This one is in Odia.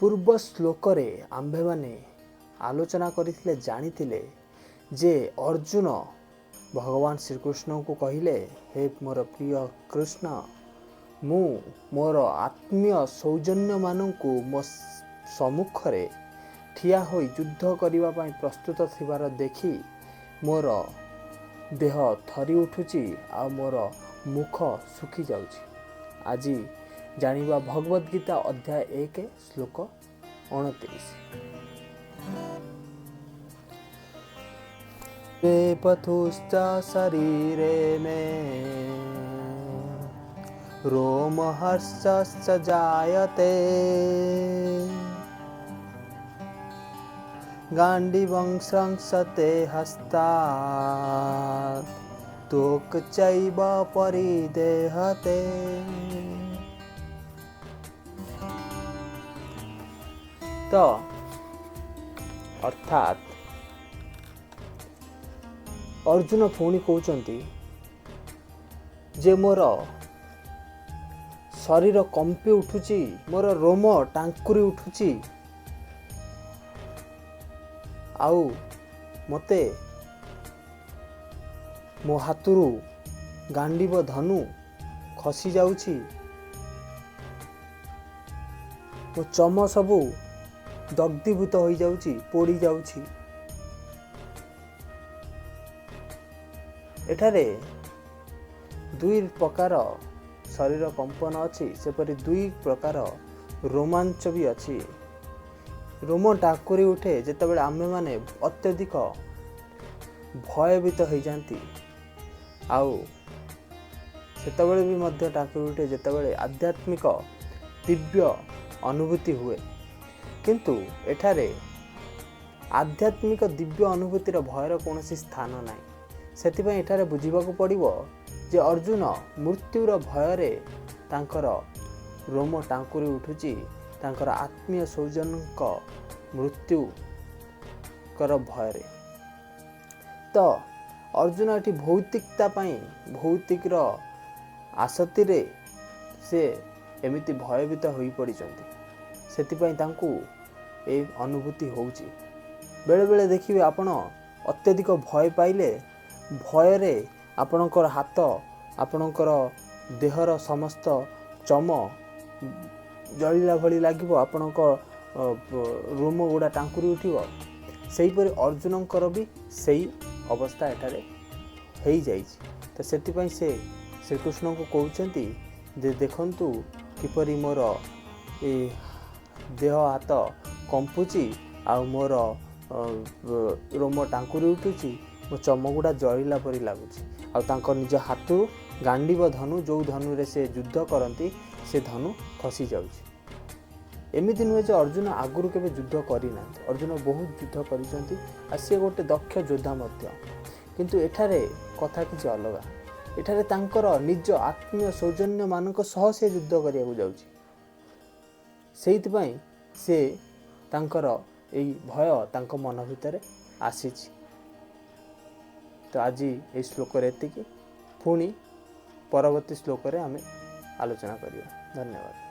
ପୂର୍ବ ଶ୍ଲୋକରେ ଆମ୍ଭେମାନେ ଆଲୋଚନା କରିଥିଲେ, ଜାଣିଥିଲେ ଯେ ଅର୍ଜୁନ ଭଗବାନ ଶ୍ରୀକୃଷ୍ଣଙ୍କୁ କହିଲେ, ହେ ମୋର ପ୍ରିୟ କୃଷ୍ଣ, ମୁଁ ମୋର ଆତ୍ମୀୟ ସୌଜନ୍ୟମାନଙ୍କୁ ମୋ ସମ୍ମୁଖରେ ଠିଆ ହୋଇ ଯୁଦ୍ଧ କରିବା ପାଇଁ ପ୍ରସ୍ତୁତ ଥିବାର ଦେଖି ମୋର ଦେହ ଥରି ଉଠୁଛି ଆଉ ମୋର ମୁଖ ଶୁଖି ଯାଉଛି। ଆଜି ଜାଣିବା ଭଗବତ ଗୀତା ଅଧ୍ୟାୟ 1 ଶ୍ଲୋକ 29। ବେପଥୁଶ୍ଚ ଶରୀରେ ମେ ରୋମହର୍ଷଶ୍ଚ ଜାୟତେ ଗାଣ୍ଡିବଂ ସ୍ରଂସତେ ହସ୍ତାତ୍ ତ୍ୱକ୍ଚୈବ ପରିଦେହତେ। ତ ଅର୍ଥାତ୍ ଅର୍ଜୁନ ପୁଣି କହୁଛନ୍ତି ଯେ ମୋର ଶରୀର କମ୍ପି ଉଠୁଛି, ମୋର ରୋମ ଟାଙ୍କୁରି ଉଠୁଛି, ଆଉ ମୋତେ ମୋ ହାତରୁ ଗାଣ୍ଡିବ ଧନୁ ଖସି ଯାଉଛି, ମୋ ଚମ ସବୁ ଦଗ୍ଧୀଭୂତ ହୋଇଯାଉଛି, ପୋଡ଼ି ଯାଉଛି। ଏଠାରେ ଦୁଇ ପ୍ରକାର ଶରୀର କମ୍ପନ ଅଛି, ସେପରି ଦୁଇ ପ୍ରକାର ରୋମାଞ୍ଚ ବି ଅଛି। ରୋମ ଟାଙ୍କୁରି ଉଠେ ଯେତେବେଳେ ଆମ୍ଭେମାନେ ଅତ୍ୟଧିକ ଭୟଭୀତ ହୋଇଯାଆନ୍ତି, ଆଉ ସେତେବେଳେ ବି ମଧ୍ୟ ଟାଙ୍କୁରି ଉଠେ ଯେତେବେଳେ ଆଧ୍ୟାତ୍ମିକ ଦିବ୍ୟ ଅନୁଭୂତି ହୁଏ। କିନ୍ତୁ ଏଠାରେ ଆଧ୍ୟାତ୍ମିକ ଦିବ୍ୟ ଅନୁଭୂତିର ଭୟର କୌଣସି ସ୍ଥାନ ନାହିଁ। ସେଥିପାଇଁ ଏଠାରେ ବୁଝିବାକୁ ପଡ଼ିବ ଯେ ଅର୍ଜୁନ ମୃତ୍ୟୁର ଭୟରେ ତାଙ୍କର ରୋମ ଟାଙ୍କୁରି ଉଠୁଛି, ତାଙ୍କର ଆତ୍ମୀୟ ସ୍ୱଜନଙ୍କ ମୃତ୍ୟୁଙ୍କର ଭୟରେ। ତ ଅର୍ଜୁନ ଏଠି ଭୌତିକତା ପାଇଁ, ଭୌତିକର ଆସକ୍ତିରେ ସେ ଏମିତି ଭୟଭୀତ ହୋଇପଡ଼ିଛନ୍ତି, ସେଥିପାଇଁ ତାଙ୍କୁ ଏ ଅନୁଭୂତି ହେଉଛି। ବେଳେବେଳେ ଦେଖିବେ ଆପଣ ଅତ୍ୟଧିକ ଭୟ ପାଇଲେ ଭୟରେ ଆପଣଙ୍କର ହାତ, ଆପଣଙ୍କର ଦେହର ସମସ୍ତ ଚମ ଜଳିଲା ଭଳି ଲାଗିବ, ଆପଣଙ୍କ ରୋମ ଗୁଡ଼ା ଟାଙ୍କୁରି ଉଠିବ। ସେହିପରି ଅର୍ଜୁନଙ୍କର ବି ସେଇ ଅବସ୍ଥା ଏଠାରେ ହେଇଯାଇଛି। ତ ସେଥିପାଇଁ ସେ ଶ୍ରୀକୃଷ୍ଣଙ୍କୁ କହୁଛନ୍ତି ଯେ ଦେଖନ୍ତୁ କିପରି ମୋର ଏ ଦେହ ହାତ କମ୍ପୁଛି ଆଉ ମୋର ରୋମ ଟାଙ୍କୁରି ଉଠୁଛି, ମୋ ଚମ ଗୁଡ଼ା ଜଳିଲା ପରି ଲାଗୁଛି। ଆଉ ତାଙ୍କ ନିଜ ହାତରୁ ଗାଣ୍ଡିବ ଧନୁ, ଯେଉଁ ଧନୁରେ ସେ ଯୁଦ୍ଧ କରନ୍ତି, ସେ ଧନୁ ଖସି ଯାଉଛି। ଏମିତି ନୁହେଁ ଯେ ଅର୍ଜୁନ ଆଗରୁ କେବେ ଯୁଦ୍ଧ କରିନାହାନ୍ତି, ଅର୍ଜୁନ ବହୁତ ଯୁଦ୍ଧ କରିଛନ୍ତି ଆଉ ସିଏ ଗୋଟେ ଦକ୍ଷ ଯୋଦ୍ଧା ମଧ୍ୟ। କିନ୍ତୁ ଏଠାରେ କଥା କିଛି ଅଲଗା। ଏଠାରେ ତାଙ୍କର ନିଜ ଆତ୍ମୀୟ ସୌଜନ୍ୟମାନଙ୍କ ସହ ସେ ଯୁଦ୍ଧ କରିବାକୁ ଯାଉଛି, ସେଇଥିପାଇଁ ସେ ତାଙ୍କର ଏଇ ଭୟ ତାଙ୍କ ମନ ଭିତରେ ଆସିଛି। ତ ଆଜି ଏଇ ଶ୍ଲୋକରେ ଏତିକି, ପୁଣି ପରବର୍ତ୍ତୀ ଶ୍ଲୋକରେ ଆମେ ଆଲୋଚନା କରିବା। ଧନ୍ୟବାଦ।